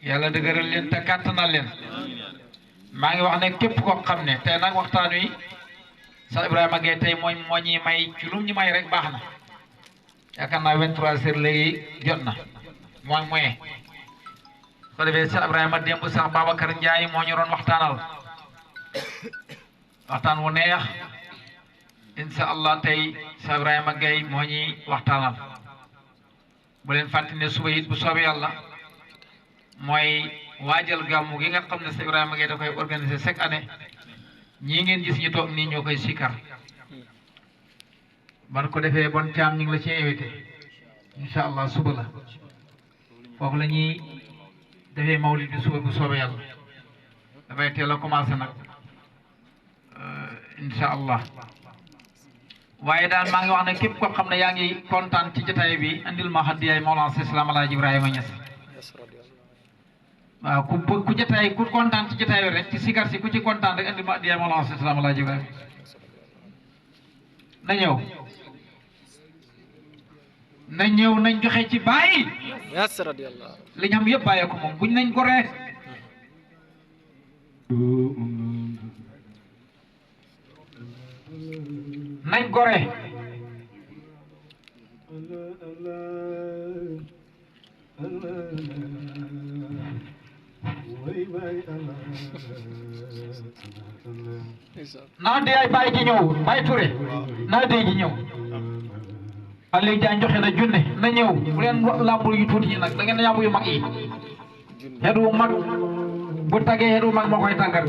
yàlla dëgëral leen te kàttanal leen maa ngi wax ne képp koo xam ne tey nag waxtaan wi sax Ibrahima Gueye tey moo ñuy may ci lu ñu may rek baax na yaakaar naa 23h léegi jot na mooy moyen ko defee sax Ibrahima démb sax Babacar Ndiaye moo ñu doon waxtaanal waxtaan wu neex incha allah tey sax Ibrahima Gueye moo ñuy waxtaanal bu leen fàttali ne suba it bu soobee yàlla mooy waajal gàmmu gi nga xam ne sax Ibrahima Gueye da koy organiser chaque année ñii ngeen gis ñu toog nii ñoo koy sikkar ban ko defee bon caam ñu ngi la ci invité incha allah suba la foofu la ñuy defee mawlid bi suba bu soobee yàlla dafay teel a commencé nag incha allah waaye daal maa ngi wax ne képp koo xam ne yaa ngi kontaan ci jotaay bi andil ma hadiyaay Mawlana Islam Alaaji Ibrahima Niass waaw ku jotaay ku kontaan ci jotaay rek ci sikar si ku ci kontaan rek andil ma hadiyaay Mawlana Islam Alaaji Ibrahima na ñëw nañ joxe ci bàyyi li ñu am yëpp bàyyee ko moom buñ nañ goree nañ gore naa dee ay bàyyi ji ñëw bàyyi Touré naa dee ji ñëw Aliou Diagne joxe na junne na ñëw bu leen làmb yu tuuti yi nag da ngeen yàmb yu mag yi xeet wu mag bu tagee xeet wu mag moo koy tàggat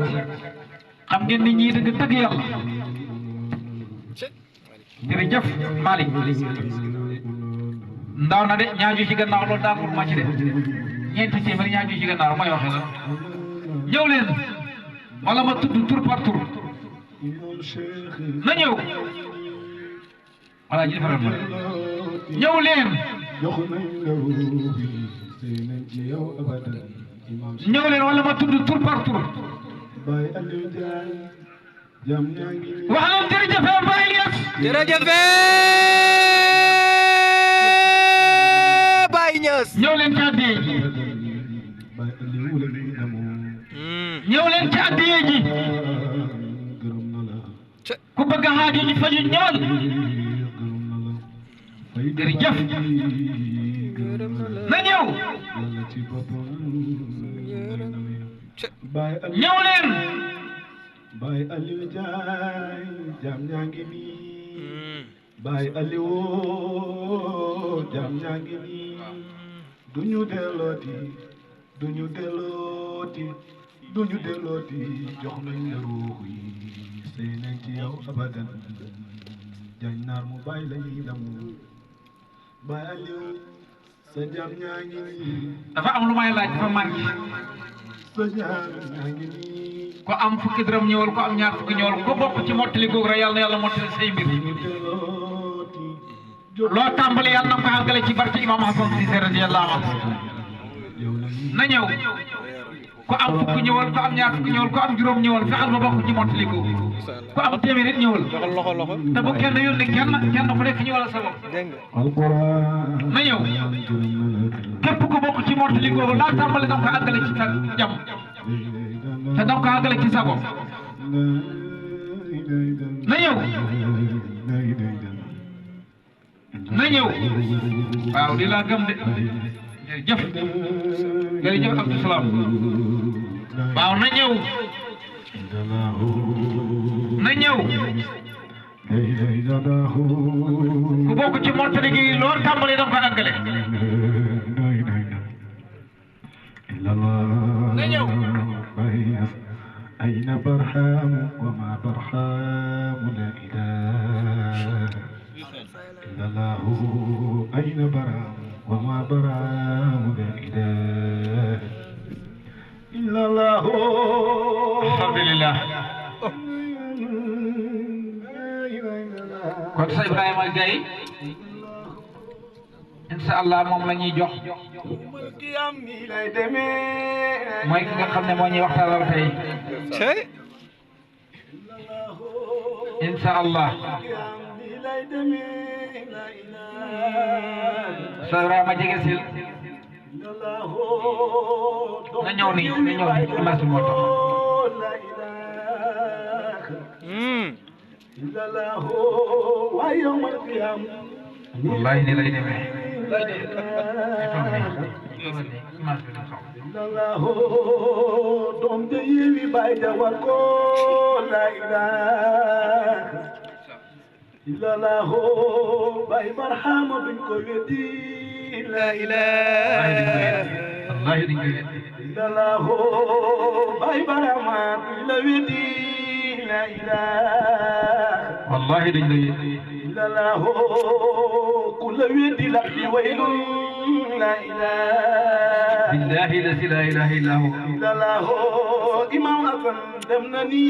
xam ngeen ni ñii dëgg dëgg yàlla jërëjëf Malick ndaw na de ñaaju ci gannaaw loolu daa ma ci de ñeenti téeméer ñaaju ci gannaaw may waxe la ñëw leen wala ma tudd tur par tur na ñëw voilà ji faral ma ñëw leen ñëw leen wala ma tudd tur par tur waxal jërëjëf Baye Niass jërëjëf Baye Niass ñëw leen ci addiye ji ñëw leen ci addiye ji ku bëgg haajo ji faju ñëwal jërëjëf na ñëw ñëw leen Baye Aliou Diagne jam ñaa ngi nii Baye Aliou jam ñaa ngi nii duñu dellooti jox nañ la ruux yi sey nañ ci yow abadan jañ naar mu Baye la ñuy damu Baye Aliou sa jam ñaa ngi nii dafa am lu may laaj dafa manqué sa jam ñaa ngi nii ko am fukki dërëm ñëwal ko am ñaar fukki ñëwal ko bokk ci mottali googu rek yàlla na yàlla mottali say mbir loo tàmbali yàlla na ko àggale ci barke Imam Hassan Cissé radiyallahu anhu na ñëw ko am fukki ñëwal ko am ñaar fukki ñëwal ko am juróom ñëwal fexeel ba bokk ci mottali googu ko am téeméer it ñëwal te bu kenn yónni kenn ku nekk ñëwal sa bopp na ñëw képp ku bokk ci mottali googu laa tàmbali da nga ko àggale ci sa jàmm te da nga ko àggale ci sa bopp na ñëw na ñëw waaw di laa gëm de jërëjëf jërëjëf Abdou Salam waaw na ñëw na ñëw ku bokk ci mottali gi loolu tàmbali da nga ko àggale na ñëw أين برهام وما برهام لا إله إلا الله أين برهام وما برهام لا إله إلا الله الحمد لله kon sa Ibrahima Gueye incha allah moom la ñuy jox mooy ki nga xam ne moo ñuy waxtaanal tey incha allah sa Ibrahima jege sil na ñëw nii image bi moo tax wallahi ni lay demee doom de yiwi bay da war ko la ilaha illallah bay barhama duñ ko weddi la ilaha wallahi duñ ko weddi illallah bay barhama duñ la weddi la ilaha wallahi duñ la weddi illallah ku la weddi la fi waylun la ilaha billahi la ilaha illa hu illallah imam Hasan dem na ni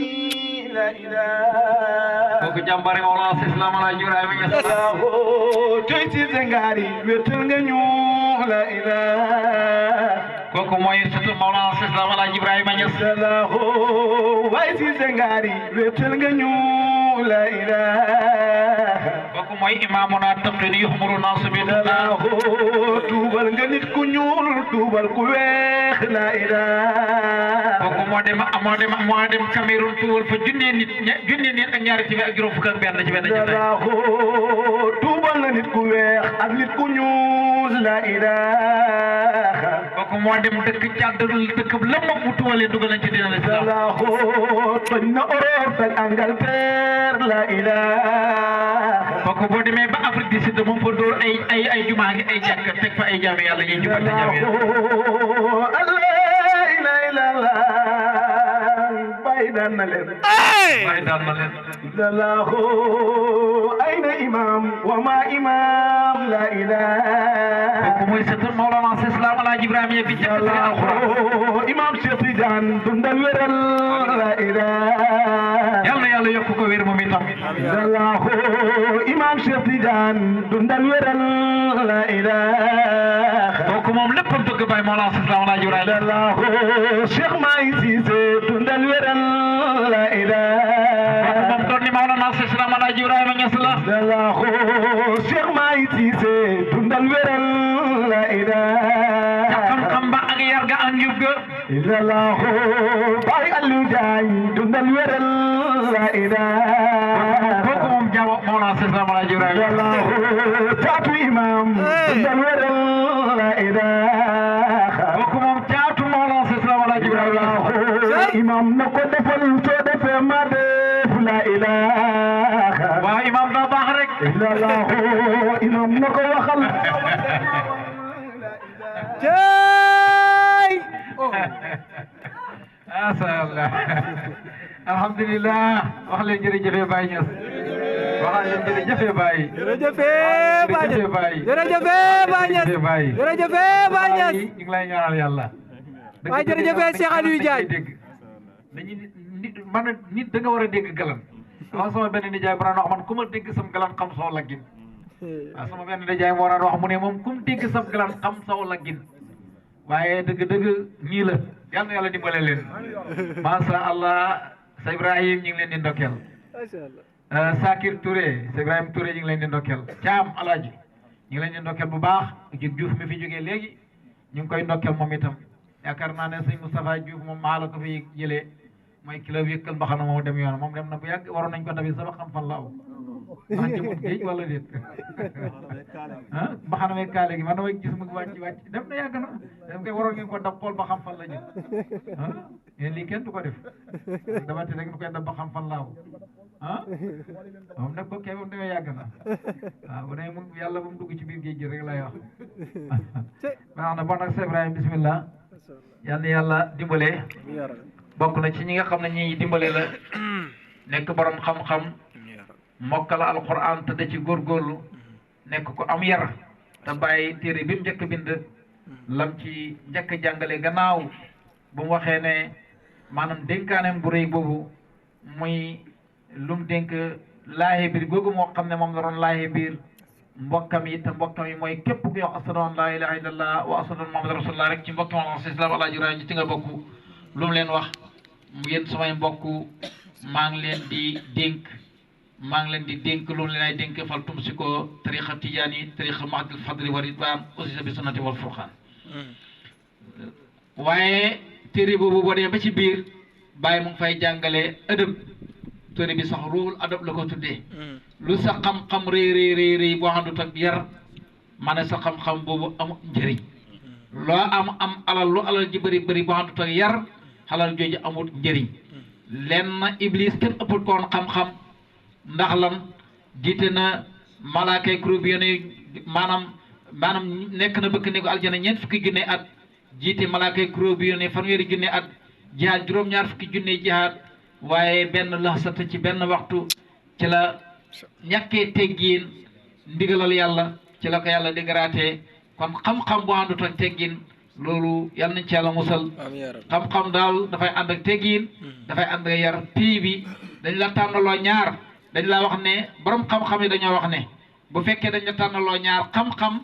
la ilaha kooku jàmbare Mawlana Islam ala Ibrahima Niass coy ci zengari wetal nga ñu la ilaha kooku mooy sëtu Mawlana Islam ala Ibrahima Niass way ci zengari wetal nga ñu la ilaha kooku mooy imaamuna taqini yuhmuru nas bi tuubal nga nit ku ñuul tuubal ku weex la ilaha kooku moo dem Cameroun tuubal fa junne nit ak ñaari ci ak juróom fukk ak benn ci benn jotaay tuubal na nit ku weex ak nit ku ñuul la ilaha kooku moo dem dëkk jàddul dëkk lëmm mu tuubalee dugal nañ ci dina l'islam toj na Europe ak Angleterre la ilaha kooku boo demee ba Afrique du Sud moom fa dóor ay jumaa ngi ay jàkk teg fa ay jaami yàlla ñuy jubal jaami yàlla bay daan na leen illallahu ayna imam wa ma imam la ilaha kooku mooy sëtu Mawlana Islam ala Ibrahima bi jëkk ci alquran imam Cheikh Tidiane dundal wéral la ilaha yal na yàlla yokk ko wér moom itam illallahu imam Cheikh Tidiane dundal wéral la ilaha kooku moom lépp bëgg bay Mawlana Islam ala Ibrahima illallahu Cheikh Mahi Cissé dundal wéral la ilaha moom doon ni Mawlana Islam ala Ibrahima Niass la illallahu Cheikh Mahi Cissé dundal wéral la ilaha xam-xam ba ak yar ga ak njub ga illallahu Baye Aliou Diagne dundal wéral la ilaha kooku moom jaaw Mawlana Islam ala Ibrahima illallahu caatu imam dundal wéral la ilaha kooku moom caatu Mawlana Islam ala Ibrahima imam na ko defal soo defee ma def la ilaha waaw imam daa baax rek illallahu imam na ko waxal jey asalaam alhamdulillah wax leen jërëjëf Baye Niass waxal leen jërëjëf Baye jërëjëf Baye jërëjëf Baye Niass jërëjëf Baye Niass ñu ngi lay ñaanal yàlla waaye jërëjëf Cheikh Aliou Diagne dañuy nit da nga war a dégg galan waaw sama benn nijaay bu naan wax man ku ma dégg sam galan xam soo laggin waaw sama benn nijaay moo naan wax mu ne moom ku mu dégg sam galan xam soo laggin waaye dëgg ñii la yal na yàlla dimbale leen masha Allah sa Ibrahim ñu ngi leen di ndokkeel Sakir Touré sa Ibrahim Touré ñu ngi leen di ndokkeel Thiam Alaaji ñu ngi leen di ndokkeel bu baax Diouf mi fi jógee léegi ñu ngi koy ndokkeel moom itam yaakaar naa ne sëñ Moustapha Diouf moom maa la ko fi jëlee mooy kilo yëkkal mbaxana moom dem yoon moom dem na bu yàgg waroon nañ ko dabi sama xam fan la aw maa jëmut géej wala déet ah mbaxana mee kaale gi man damay gis mu wàcc dem na yàgg na dem koy waroon ngeen ko dab xool ba xam fan la jëm ah mais lii kenn du ko def damati rek nu koy dab ba xam fan la aw ah moom nag ko kay moom demee yàgg na waaw bu ne mu yàlla bu mu dugg ci biir géej gi rek lay wax baax na bon nag Cheikh Ibrahim bismillah yal na yàlla dimbale bokk na ci ñi nga xam ne ñi dimbale la nekk borom xam-xam mokkal alquran te da ci góorgóorlu nekk ko am yar te bàyyi téere bi mu njëkk bind lam ci njëkk jàngale gannaaw bu mu waxee ne maanaam dénkaaneem bu rëy boobu muy lum dénk laahe biir googu moo xam ne moom la doon laahe biir mbokkam yi te mbokkam yi mooy képp ku wax ashadu an laa ilaha illallah wa ashadu anna muhammadan rasulullah rek ci mbokkam islam alaaji Ibrahima ci nga bokk lu mu leen wax yéen samay mbokk maa ngi leen di dénk loolu leen ay dénk fal tum si ko tariqa tijaani tariqa mahdil fadli wa ridwan aussi bi sunnati wal furqaan waaye téere boobu boo demee ba ci biir bàyyi mu ngi fay jàngale ëdëb téere bi sax ruuxul adab la ko tuddee lu sa xam-xam rëy boo àndut ak yar ma ne sa xam-xam boobu amul njëriñ loo am alal lu alal ji bëri boo àndut ak yar xalal jooju amul njëriñ lenn iblis kenn ëppul koon xam-xam ndax lan jiite na malaakay kuréel yi maanaam nekk na bëkk ne ko aljana ñeent fukki junne at jiite malaakay kuréel yi fanweeri junne at jihaad juróom-ñaar fukki junne jihaad waaye benn laxsata ci benn waxtu ci la ñàkkee teggiin ndigalal yàlla ci la ko yàlla digaraatee kon xam-xam bu àndut ak teggiin loolu yàlla nañ ci yàlla musal xam-xam daal dafay ànd ak teggiin dafay ànd ak yar pii bi dañ la tànnaloo ñaar dañ la wax ne borom xam-xam yi dañoo wax ne bu fekkee dañ la tànnaloo ñaar xam-xam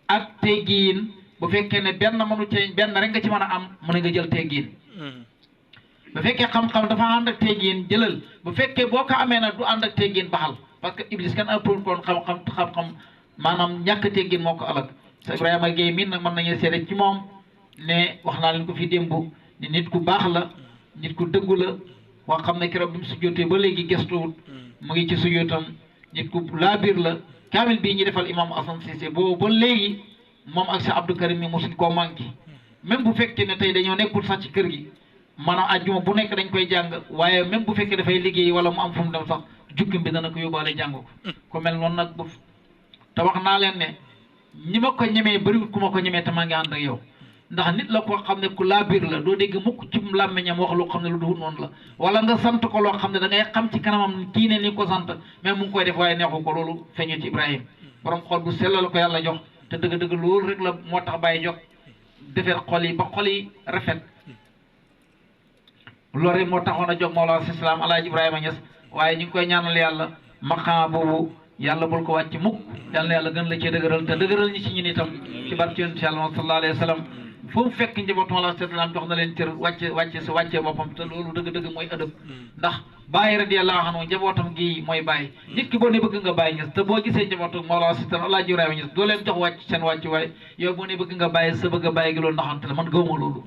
ak teggiin bu fekkee ne benn mënu ci benn rek nga ci mën a am mën nga jël teggiin bu fekkee xam-xam dafa ànd ak teggiin jëlal bu fekkee boo ko amee nag du ànd ak teggiin baxal parce que iblis kenn ëppul koon xam-xam maanaam ñàkk teggiin moo ko alag sa Ibrahima Gueye mii nag mën nañu seede ci moom ne wax naa leen ko fi démb ne nit ku baax la nit ku dëggu la koo xam ne keroog bi mu sujjootee ba léegi gestuwut mu ngi ci sujjootam nit ku laabir la kaamil bii ñu defal imam Assane Cissé boobu ba léegi moom ak sa Abdou Karim mi mosuñ koo manqué même bu fekkee ne tey dañoo nekkul sax ci kër gi maanaam ajjuma bu nekk dañ koy jàng waaye même bu fekkee dafay liggéey wala mu am fu mu dem sax jukkim bi dana ko yóbbaale jàng ko ku mel noonu nag te wax naa leen ne ñi ma ko ñemee bëriwul ku ma ko ñemee te maa ngi ànd ak yow ndax nit la koo xam ne ku laabir la doo dégg mukk ci làmmiñam wax loo xam ne lu dul noonu la wala nga sant ko loo xam ne da ngay xam ci kanamam kii ne ni ko sant mais mu ngi koy def waaye neexu ko loolu feeñu ci Ibrahima borom xol bu sell la ko yàlla jox te dëgg-dëgg loolu rek la moo tax bàyyi jox defar xol yi ba xol yi rafet loolu rek moo taxoon a jóg Mawlana si salaam Alaaji Ibrahima Niass waaye ñu ngi koy ñaanal yàlla maqaama boobu yàlla bul ko wàcc mukk yàlla na yàlla gën la cee dëgëral te dëgëral ñi ci ñun itam ci barke yonent yàlla sallallahu alayhi wa sallam fu mu fekk njabootu Mawlana salaam jox na leen cër wàccee boppam te loolu dëgg-dëgg mooy ëdëb ndax Baye radiyallahu anhu njabootam gi mooy Baye nit ki boo ne bëgg nga Baye Niass te boo gisee njabootu Mawlana salaam Alaaji Ibrahima Niass doo leen jox wàcc seen wàcc waaye yow boo ne bëgg nga Baye sa bëgg a Baye gi loolu naxante la man gawma loolu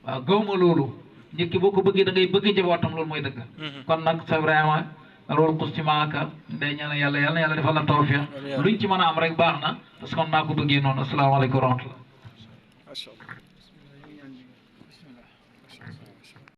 waaw gawma loolu nit ki boo ko bëggee da ngay bëgg njabootam loolu mooy dëgg kon nag sa Ibrahima loolu xus ci maaka day ñaan yàlla defal la tawfiq luñ ci mën a am rek baax na parce que man naa ko bëggee noonu asalaamaaleykum wa rahmatullah